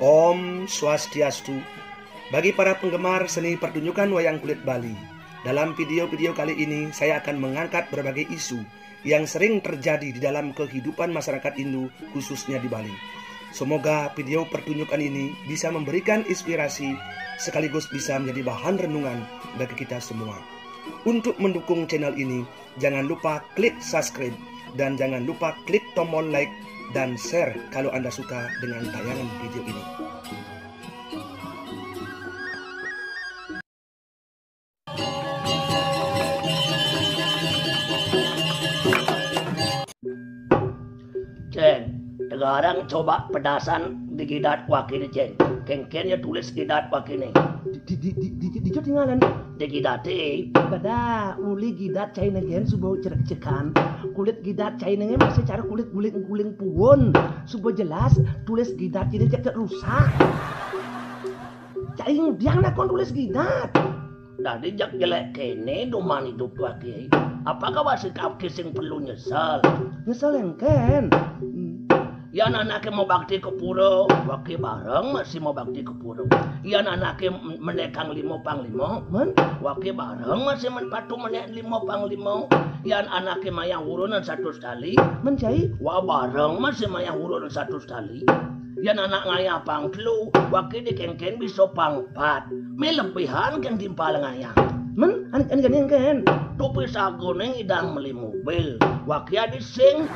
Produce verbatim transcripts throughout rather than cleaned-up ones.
Om Swastiastu. Bagi para penggemar seni pertunjukan wayang kulit Bali, dalam video-video kali ini saya akan mengangkat berbagai isu yang sering terjadi di dalam kehidupan masyarakat Hindu, khususnya di Bali. Semoga video pertunjukan ini bisa memberikan inspirasi sekaligus bisa menjadi bahan renungan bagi kita semua. Untuk mendukung channel ini, jangan lupa klik subscribe dan jangan lupa klik tombol like dan share kalau Anda suka dengan tayangan video ini. Cén, sekarang coba pedasan di gidat wakiné, Cén. Kéngkén ya tulis gidat wakiné. Di, di, di, di, di, di, di, di, di gidaté. Pada uli gidat cainé gén suba cérék-cérékan. Kulit gidat cainé masih cara kulit guling-guling puun. Suba jelas tulis gidat ini cék rusak. Cai ngudiang nakon tulis gidat. Dadi jak jelék kéné duman idup waké. Apakah wasikap sing perlu nyesel? Nyesel éngkén. Hmm. Yan anaké mabakti ka pura, waké bareng masih mabakti ka pura. Yan anaké m-, menékang lima panglima, men, waké bareng masih men patu menék lima panglima. Yan anaké mayah urunan satus tali, men cai, wa bareng masih mayah urunan satus tali. Yan anak ngayah pang telu, waké di kéngkén bisa pang pat. Mé lebihan kén timpal ngayah. Men, anak, anak, anak, kén. Tupi sagéné ngidang meli mobil, waké adi sing.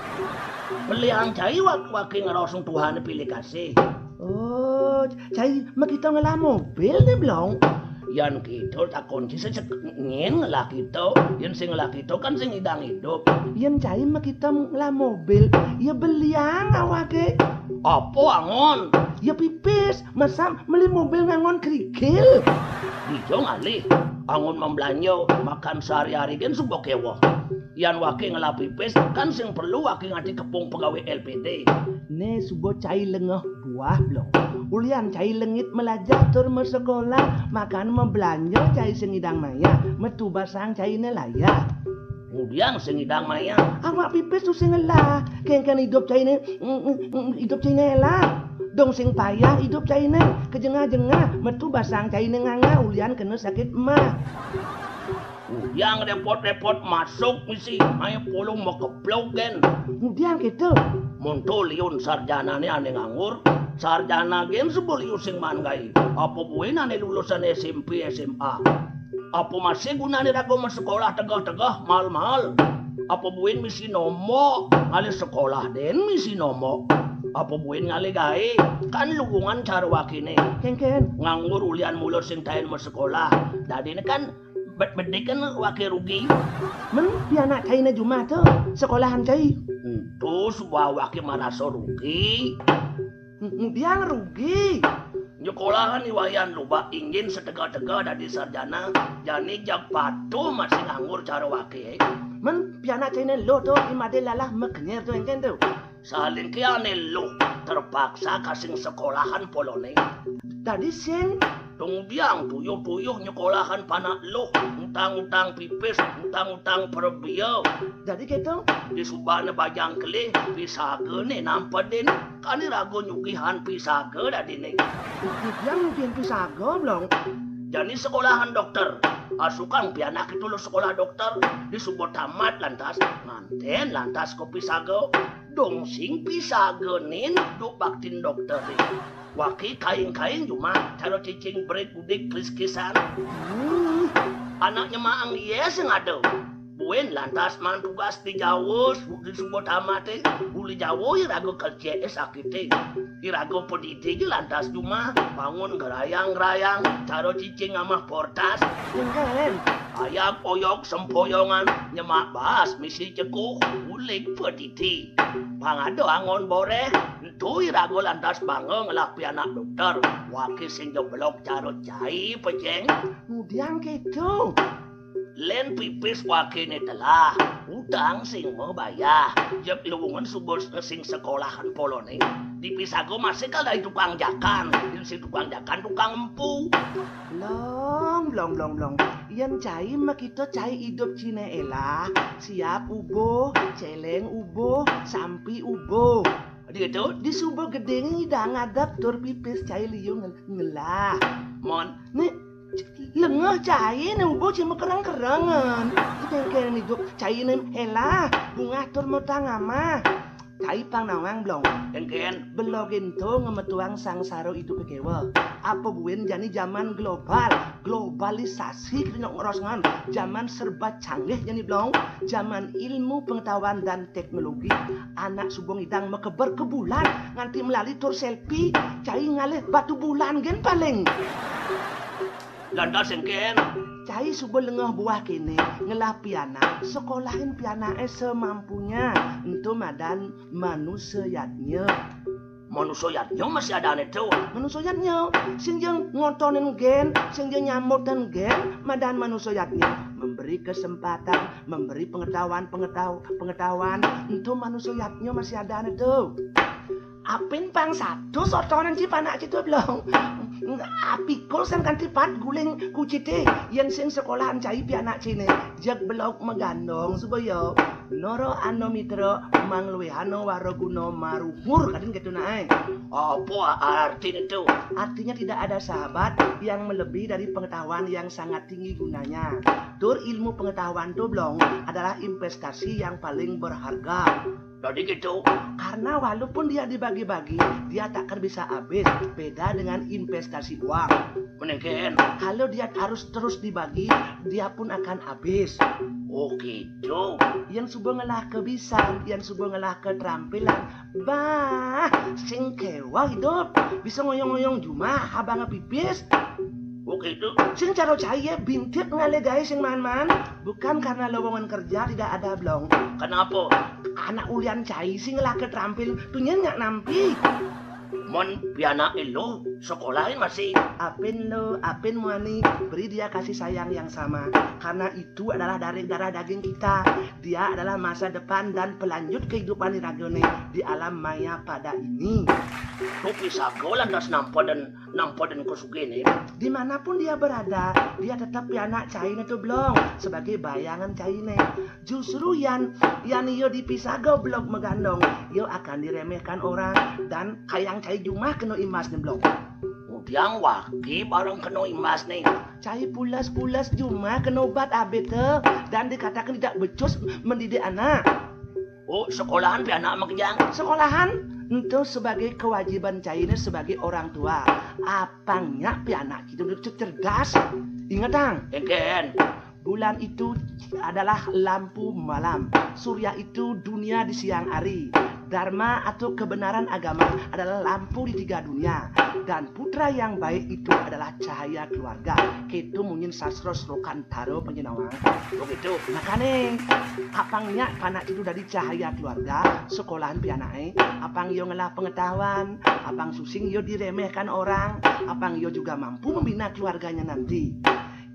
Beliang cai wak-, waké ngerosong Tuhan pilih kasih. Oh, cai makita ngelah mobil né, Blong. Yan kita takon ci sesek nyén ngelah kita, yan sing ngelah kita kan sing ngidang idup. Yan cai makita ngelah mobil, ya beliang awaké. Apa angon? Ya pipis, masa meli mobil ngangon kerikil. Dija ngalih, angon mabelanja, makan sehari-hari gén suba kéweh. Yan waké ngelah pipis, kan sing perlu waké nganti kepung pegawé L P D. Né suba cai lengeh buah, Blong. Ulian cai lengit melajah tur masekolah, makan mabelanja cai sing ngidang mayah, metu basang cainé layah. Ngudiang sing ngidang mayah. Awak pipis tusing ngelah, kéngkén idup cainé, mm, mm, mm, idup cainé élah. Dong sing payah idup cainé, kejengah-jengah, metu basang cainé nganga, ulian kena sakit emah. Ngudiang répot-répot masuk misi, mayah pulung makepluk gén. Ngudiang kéto. Monto liun sarjanané ané nganggur, sarjana gén suba liu sing maan gaé. Apa buin ané lulusan S M P, S M A? Apa masih gunané raga masekolah tegeh-tegeh, mahal-mahal? Apa buin misi nombok, ngalih sekolah dén misi nombok? Apa buin ngalih gaé? Kan luungan cara wakiné. Kéngkén. Nganggur ulian mula sing taén masekolah. Dadiné kan bed-, bedik kan waké rugi. Men pianak cainé jumah to, sekolahan cai. Ento suba waké marasa rugi. Ng-, ngudiang rugi. Nyekolahan I Wayan Lubak Inggin setegeh-tegeh dadi sarjana, jani jag patuh masih nganggur cara waké. Men pianak cainé luh to, I Madé Lalah makenyir to éngkén to. Saling kiané luh terpaksa kasing sekolahan poloné. Dadi sing. Tungbiang tuyuh-tuyuh nyekolahan panak luh, utang-utang pipis, utang-utang perebia. Dadi kéto? Di subané bajang kelih, pisagané nampedin, kan iraga nyugihan pisaga dadiné. Nyugihan, nyugihan pisaga, Blong. Jani sekolahan dokter. Asukang pianak itu luh sekolah dokter, di suba tamat lantas, nganten lantas ka pisaga. Dong sing pisaganin duk baktin dokter. Waké kaing-kaing jumah, cara cicing berit gudik klis-klisan. Hmm. Anak nyemaang yé sing ada. Buin lantas maan tugas di Jawa, su-, di suba tamaté, uli Jawa iraga kerjé sakité. Iraga padidi ja lantas jumah, bangun gerayang-gerayang, cara cicing amah portas. Kéngkén. Ayag oyog sempoyongan, nyemak baas misi jekuh, uling padidi. Pang ada angon boréh, ento iraga lantas bangga ngelah pianak dokter, waké sing ja belog cara cai, pecéng. Ngudiang kéto. Lén pipis wakéné telah, utang sing mabayah, jeg luungan suba sing sekolahan poloné. Di pisaga masih kal dadi tukang jakan, yén sing tukang jakan tukang empu. Blong, Blong, Blong, Blong. Yén cai makita cai idup ciné élah, siap ubuh, céléng ubuh, sampi ubuh. Dadi kéto, di suba gedé ngidang ngadep tur pipis cai liu ngel- ngelah. Mon, né lengeh cai né uba cai makereng-kerengan. Kénkén idup cai né elah, bungah tur metang amah. Cai pang nawang, Blong. Kénkén, belog ento ngametuang sangsara idup kéweh. Apa buin jani jaman global, globalisasi kita nyok ngerosngan. Jaman serba canggih jani, Blong. Jaman ilmu pengetahuan dan teknologi. Anak suba ngidang makeber ke bulan nganti melali tur selfie. Cai ngalih batu bulan gén paling. Lantas kénkén, cai suba lengeh buah kéné, ngelah pianak, sekolahin pianaké semampunya. Ento madan manusa yadnya. Manusa yadnya masih adané to? Manusa yadnya, sing ja ngotonin gén, sing ja nyambutin gén, madan manusa yadnya. Memberi kesempatan, memberi pengetahuan, pengetahu- pengetahuan, ento manusa yadnya masih adané to. Apin pang satus otonan ci panak ci to, Blong. Apikul san kanti pat guling kucité, yén sing sekolahan cai pianak ciné. Jeg belog magandong suba ya. Nara ana mitra, mangluihana wara guna marumur, kadén kéto nah. Apa artiné to? Artinya tidak ada sahabat yang melebihi dari pengetahuan yang sangat tinggi gunanya. Tur ilmu pengetahuan to, Blong, adalah investasi yang paling berharga. Dadi kéto. Karena walaupun dia dibagi-bagi, dia takkan bisa habis. Beda dengan investasi uang. Kénkén, kalau dia harus terus dibagi, dia pun akan habis. Oh, kéto. Yén suba ngelah kebisan, yén suba ngelah ketrampilan, bah, sing kéweh idup. Bisa ngoyong-ngoyong jumah, abang pipis. Oh, kéto. Sing cara cai ya, bintit ngalih gaé sing maan-maan. Bukan karena lowongan kerja tidak ada, Blong. Kenapa? Anak ulian cai sing ngelah ketrampil, tunyén nyak nampi. Mon pianaké lo, sekolahin masih. Apin lo, apin muani, beri dia kasih sayang yang sama. Karena itu adalah dari darah daging kita. Dia adalah masa depan dan pelanjut kehidupan iragané di alam maya pada ini. To pisaga lantas nampa dén, nampa dén kasugihané. Dimanapun dia berada, dia tetap pianak cainé to, Blong, sebagai bayangan cainé. Justru yan, yan ia dipisaga belog magandong, ia akan diremehkan orang dan kayang cai jumah kena imbasné, Blong. Ngudiang waki bareng kena imbasné. Cai pules-pules jumah kena obat abit, dan dikatakan tidak becus mendidik anak. Oh, sekolahan pianak makejang. Sekolahan ento sebagai kewajiban cainé sebagai orang tua. Apang nyak pianak kita udah cerdas. Ingetang. Kénkén. Bulan itu adalah lampu malam. Surya itu dunia di siang hari. Dharma atau kebenaran agama adalah lampu di tiga dunia. Dan putra yang baik itu adalah cahaya keluarga. Kéto munyin sastra slokantara, Panji Nawang. Oh, kéto. Makané, apang nyak panak itu dadi cahaya keluarga, sekolahan pianaké, apang ia ngelah pengetahuan, apang susing ia diremehkan orang, apang ia juga mampu membina keluarganya nanti.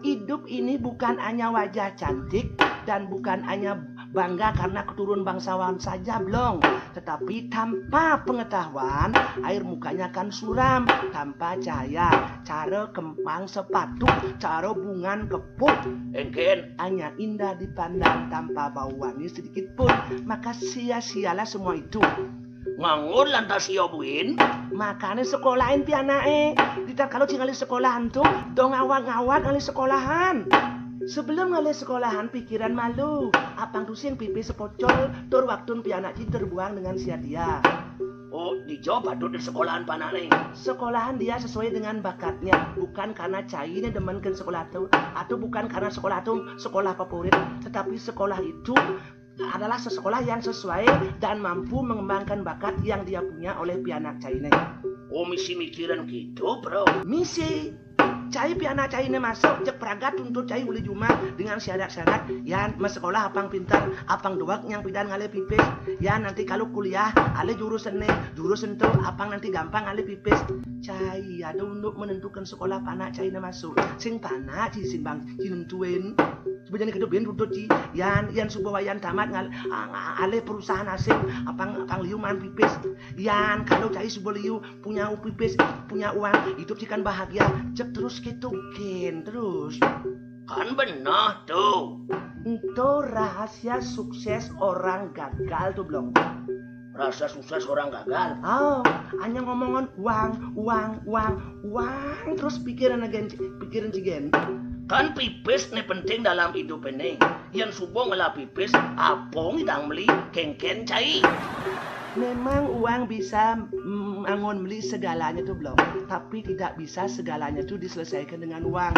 Hidup ini bukan hanya wajah cantik dan bukan hanya bangga karena keturunan bangsawan saja, Blong. Tetapi tanpa pengetahuan, air mukanya akan suram. Tanpa cahaya, cara kempang sepatu, cara bungan kepuk. Éngkén. Hanya indah dipandang tanpa bau wangi sedikit pun. Maka sia-sialah semua itu. Nganggur lantas ia buin. Makané sekolahin pianaké. Ditatkala cai ngalih sekolahan to, dong awak-awak ngalih sekolahan. Sebelum ngalih sekolahan, pikiran malu. Apang tusing pipis sepocol, tur waktun pianak cai terbuang dengan sia-sia. Oh, dija patut di sekolahan panakné. Sekolahan dia sesuai dengan bakatnya, bukan karena cainé demen kén sekolah to, atau bukan karena sekolah to sekolah favorit, tetapi sekolah itu adalah sekolah yang sesuai dan mampu mengembangkan bakat yang dia punya oleh pianak cainé. Oh, misi mikirin gitu, Bro. Misi. Cai pianak cainé masuk, jeg pragat tuntut cai uli jumah dengan syarat-syarat, yan masekolah apang pinter, apang dewek nyang pidan ngalih pipis, yan nanti kalau kuliah, alih jurusan né, jurusan to, apang nanti gampang ngalih pipis. Cai ada untuk menentukan sekolah panak cainé masuk. Sing panak cai sing bang, cai nentuin. Coba jani kedep ben tuntut cai, yan, yan suba wayan tamat ngal-, a-, a-, alih perusahaan asing, apang, apang liu maan pipis. Yan, kalau cai suba liu, punya pipis, punya uang, hidup cai kan bahagia, cek terus kéto gén, terus. Kan beneh to. Ento rahasia sukses orang gagal to, Blong. Rasa sukses orang gagal. Oh, hanya ngomongan uang, uang, uang, uang terus pikiran agen, pikiran cigen. Kan pipis nih penting dalam hidup ini. Yang subuh ngelah pipis, apa ngidang beli kengken cai. Memang uang bisa mm, angon beli segalanya tuh belum, tapi tidak bisa segalanya tuh diselesaikan dengan uang.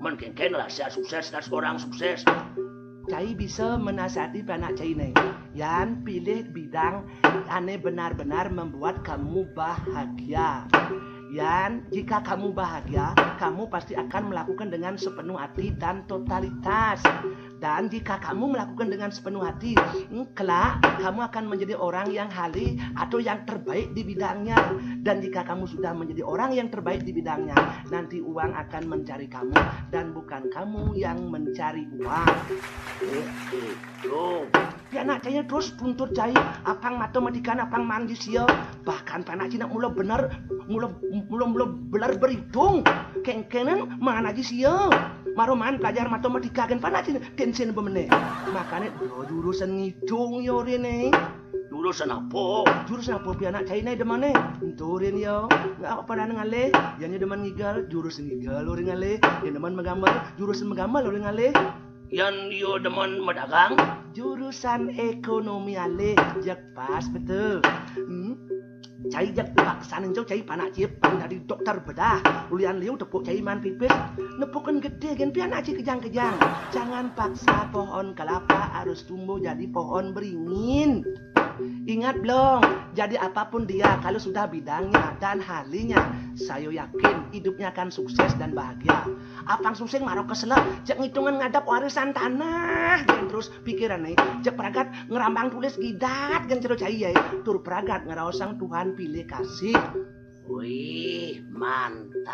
Men kengken rasa sukses, rasa orang sukses. Cai bisa menasihati anak cai nih. Yan pilih bidang ane benar-benar membuat kamu bahagia. Yan, jika kamu bahagia, kamu pasti akan melakukan dengan sepenuh hati dan totalitas. Dan jika kamu melakukan dengan sepenuh hati, kelak kamu akan menjadi orang yang hali atau yang terbaik di bidangnya. Dan jika kamu sudah menjadi orang yang terbaik di bidangnya, nanti uang akan mencari kamu dan bukan kamu yang mencari uang. Itu. Pianak cainya terus tuntut cai, apang matematika, apang manggis ya. Bahkan pianak cina mula bener, mula mula mula bener berhitung. Kengkenen mana lagi sih ya? Maroman pelajar matematika kan pianak cina tensen bemene. Makanya jurusan ngitung yo rene. Jurusan apa? Jurusan apa pianak cai nai demane? Enturin yo. Nggak apa pada ngalih. Yang demen ngigal, jurusan ngigal orang ngalih. Yang demen menggambar, jurusan menggambar orang ngalih. Yang yo demen medagang? Jurusan ekonomi alih. Jak pas betul. Hmm? Cai jak paksanin jauh cai panak cip pan dari dokter bedah. Ulian liu tepuk cai man pipis. Nepukan gede gen pian aci kejang-kejang. Jangan paksa pohon kelapa harus tumbuh jadi pohon beringin. Ingat belum? Jadi apapun dia kalau sudah bidangnya dan halinya, saya yakin hidupnya akan sukses dan bahagia. Apang susing marok keselak, cek ngitungan ngadap warisan tanah gen terus pikiran nih, cek peragat ngerambang tulis gidat gen cero cai ya. Tur peragat ngeraosang Tuhan pilih kasih. Wih, mantap.